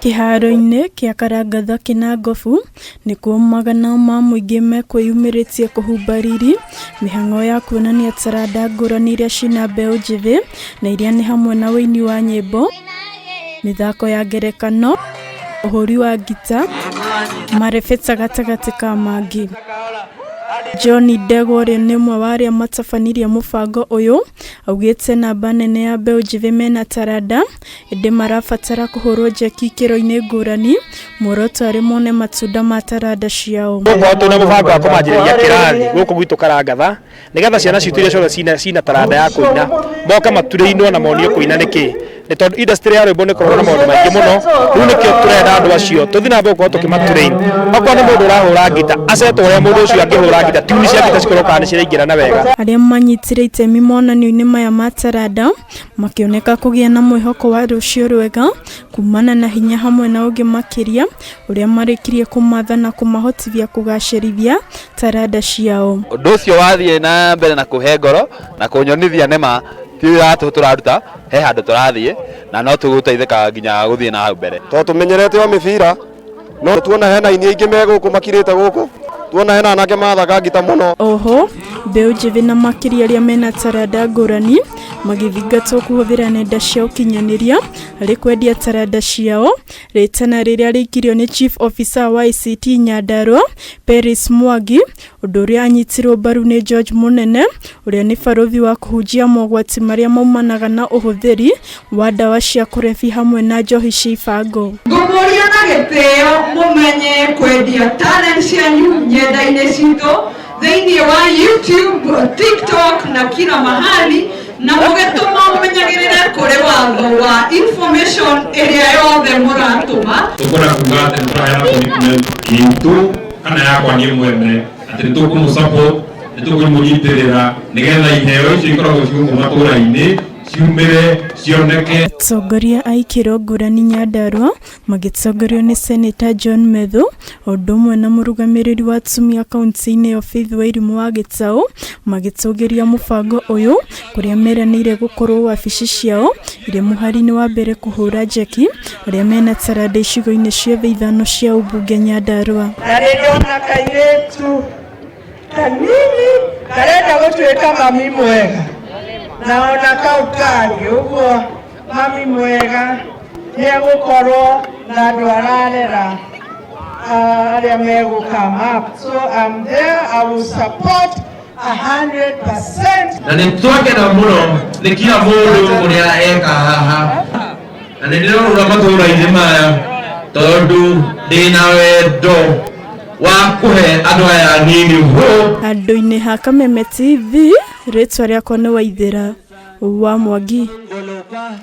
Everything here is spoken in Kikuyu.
Kĩharo-inĩ kĩa Karangatha Kĩnangobu nĩkuo magana ma mũingĩ mekwĩyumĩrĩtie kũhumba riri mĩhang'o ya kuonania taranda ngũrani iria ciĩna mbeũ njĩthĩ na iria nĩ hamwe na ũini wa nyĩmbo, mĩthako ya ngerekano, ũhũri wa ngita, marebeta gatagatĩ ka mangĩ. John Ndegwa ũrĩa nĩ ũmwe wa arĩa matabanirie mũbango ũyũ augĩte namba nene ya mbeũ njĩthĩ mena taranda ĩndĩ marabatara kũhũrwo njeki ikĩro-inĩ ngũrani, muoroto arĩ mone matunda ma taranda ciao. Tũgũkorwo twĩna mũbango wa kũmanjĩrĩria kĩrathi gũkũ gwitũ Karangatha nĩgetha ciana citũ iria ciothe cina, cina taranda ya kũina moke maturĩinwo na monio kũina nĩkĩ nĩ tondũ industry ya rwĩmbo nĩ ĩkoragwo na maũndũ maingĩ mũno rĩu nĩkĩo tũrenda andũ acio tũthiĩ na mbere gũkorwo tũkĩmatrain okorwo nĩ mũndũ ũrahũra ngita acetwo ũrĩa mũndũ ũcio angĩhũra ngita tune cia ngita cikorwo kana nĩ ciraingĩrana wega. Arĩa manyitire itemi monanio-inĩ maya ma taranda makĩoneka kũgĩa na mwĩhoko wa rũciũ rwega kumana na hinya hamwe na ũngĩ makĩria ũrĩa marĩkirie kũmatha na kũmahotithia kũgacĩrithia taranda ciao. Ũndũ ũcio wathiĩ na mbere na kũhe ngoro na kũnyonithia nĩma ti wĩra wa tũhũ tũraruta, he handũ tũrathiĩ na no tũgũteithĩka nginya gũthiĩ na hau mbere. Tondũ tũmenyerete o mĩbira no tuona hena aini aingĩ me gũkũ makirĩte gũkũ tuona hena anake mathaka ngita mũno. Oho, mbeũ njĩthĩ na makĩria arĩa mena taranda ngũrani magĩthingatwo kũhũthĩra nenda cia ũkinyanĩria harĩ kwendia taranda ciao, rĩtana rĩrĩa rĩikirio nĩ Chief Officer wa ICT Nyandarua, Peris Mwangi, ũndũ ũrĩa anyitirwo mbaru nĩ George Mũnene ũrĩa nĩ barũthi wa kũhunjia mogwati marĩa maumanaga na ũhũthĩri wa ndawa cia kũrebia hamwe na njohi cia ibango. Ngũmũria na gĩtĩo mũmenye kwendia talent cianyu nyenda-inĩ citũ thĩinĩ wa YouTube, TikTok na kila mahali na mũgĩtũma mũmenyagĩrĩre kũrĩ watho wa information ĩrĩa yothe mũratũma. Tũkwenda kuga atĩ nĩ tũraheana commitment itũ kana yakwa niĩ mwene atĩ nĩ tũkũmũ support nĩ tũkũmũnyitĩrĩra nĩgetha iheo icio ikoragwo ci gũkũ matũra-inĩ ciumĩre cioneke. Atongoria a ikĩro ngũrani Nyandarua magĩtongorio nĩ Seneta John Methu o ũndũ ũmwe na mũrũgamĩrĩri wa atumia kaunti-inĩ ĩyo Faith Wairimu wa Gĩtaũ magĩtũgĩria mũbango ũyũ kũrĩa meranĩire gũkorwo wabici ciao irĩ mũhari-inĩ wa mbere kũhũra njeki arĩa mena taranda icigo-inĩ ciothe ithano cia ũmbunge Nyandarua. Na rĩrĩa kairĩtu kanini karenda gũtuĩka mami mwega na ona kau kangĩ ũguo mami mwega nĩ egũkorwo na andũ ararera arĩa megũ come up. So I'm there, I will support 100%. Na nĩ twakena mũno nĩ kila mũndũ ũrĩa eka haha na nĩ ndĩrorũra matũũra-inĩ maya tondũ ndĩna wendo wa kũhe andũ aya anini hope. Handũ-inĩ ha Kameme TV, rĩtwa rĩakwa nĩ Waithĩra wa Mwangi.